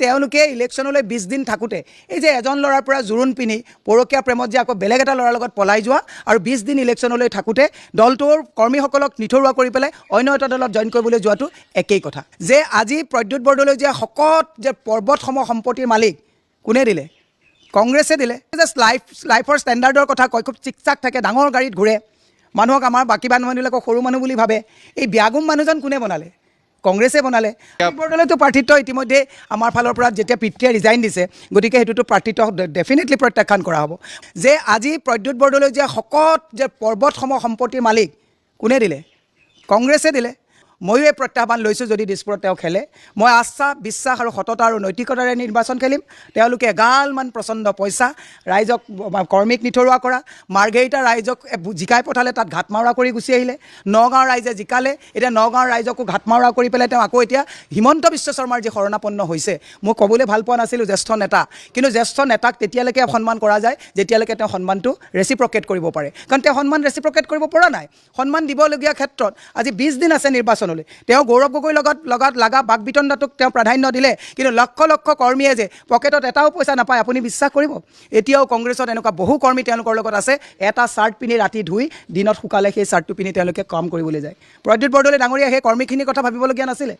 তেওঁলোকে ইলেকশ্যনলৈ 20 দিন থাকোঁতে এই যে এজন ল'ৰাৰ পৰা জোৰোণ পিন্ধি পৰকীয়া প্ৰেমত যে আকৌ বেলেগ এটা ল'ৰাৰ লগত পলাই যোৱা আৰু 20 দিন ইলেকশ্যনলৈ থাকোঁতে দলটোৰ কৰ্মীসকলক নিঠৰুৱা কৰি পেলাই অন্য এটা দলত জইন কৰিবলৈ যোৱাটো একেই কথা। যে আজি প্ৰদ্যুৎ বৰদলৈ যে শকত যে পৰ্বতসম সম্পত্তিৰ মালিক, কোনে দিলে? কংগ্ৰেছে দিলে। জাষ্ট লাইফৰ ষ্টেণ্ডাৰ্ডৰ কথা কয়, খুব চিকচাক থাকে, ডাঙৰ গাড়ীত ঘূৰে, মানুহক আমাৰ বাকী মানুহবিলাকক সৰু মানুহ বুলি ভাবে। এই বিয়াগুম মানুহজন কোনে বনালে? কংগ্ৰেছে বনালে। বৰদলৈতো প্ৰাৰ্থিত্ব ইতিমধ্যে আমাৰ ফালৰ পৰা যেতিয়া পিতৃয়ে ৰিজাইন দিছে, গতিকে সেইটোতো প্ৰাৰ্থিত্ব ডেফিনেটলি প্ৰত্যাখ্যান কৰা হ'ব। যে আজি প্ৰদ্যুৎ বৰদলৈ যে শকত যে পৰ্বতসম সম্পত্তিৰ মালিক, কোনে দিলে? কংগ্ৰেছে দিলে। ময়ো এই প্ৰত্যাহ্বান লৈছোঁ, যদি দিছপুৰত তেওঁ খেলে, মই আস্থা, বিশ্বাস আৰু সততা আৰু নৈতিকতাৰে নিৰ্বাচন খেলিম। তেওঁলোকে এগালমান প্ৰচণ্ড পইচা, ৰাইজক, কৰ্মীক নিঠৰুৱা কৰা, মাৰ্ঘেৰিটা ৰাইজক জিকাই পঠালে, তাত ঘাটমাউৰা কৰি গুচি আহিলে। নগাঁৱৰ ৰাইজে জিকালে, এতিয়া নগাঁৱৰ ৰাইজকো ঘাটমাউৰা কৰি পেলাই তেওঁ আকৌ এতিয়া হিমন্ত বিশ্ব শৰ্মাৰ যি শৰণাপন্ন হৈছে। মই ক'বলৈ ভাল পোৱা নাছিলোঁ, জ্যেষ্ঠ নেতা, কিন্তু জ্যেষ্ঠ নেতাক তেতিয়ালৈকে সন্মান কৰা যায় যেতিয়ালৈকে তেওঁ সন্মানটো ৰেচিপ্ৰকেট কৰিব পাৰে। কাৰণ তেওঁ সন্মান ৰেচিপ্ৰকেট কৰিব পৰা নাই। সন্মান দিবলগীয়া ক্ষেত্ৰত আজি 20 দিন আছে নিৰ্বাচনলৈ, তেওঁ গৌৰৱ গগৈৰ লগত লগা বাক বিতণ্ডাটোক তেওঁ প্ৰাধান্য দিলে। কিন্তু লক্ষ লক্ষ কৰ্মীয়ে যে পকেটত এটাও পইচা নাপায়, আপুনি বিশ্বাস কৰিব? এতিয়াও কংগ্ৰেছত এনেকুৱা বহু কৰ্মী তেওঁলোকৰ লগত আছে, এটা চাৰ্ট পিন্ধি ৰাতি ধুই দিনত শুকালে সেই চাৰ্টটো পিন্ধি তেওঁলোকে কাম কৰিবলৈ যায়। প্ৰদ্যুৎ বৰদলৈ ডাঙৰীয়া সেই কৰ্মীখিনিৰ কথা ভাবিবলগীয়া নাছিলে।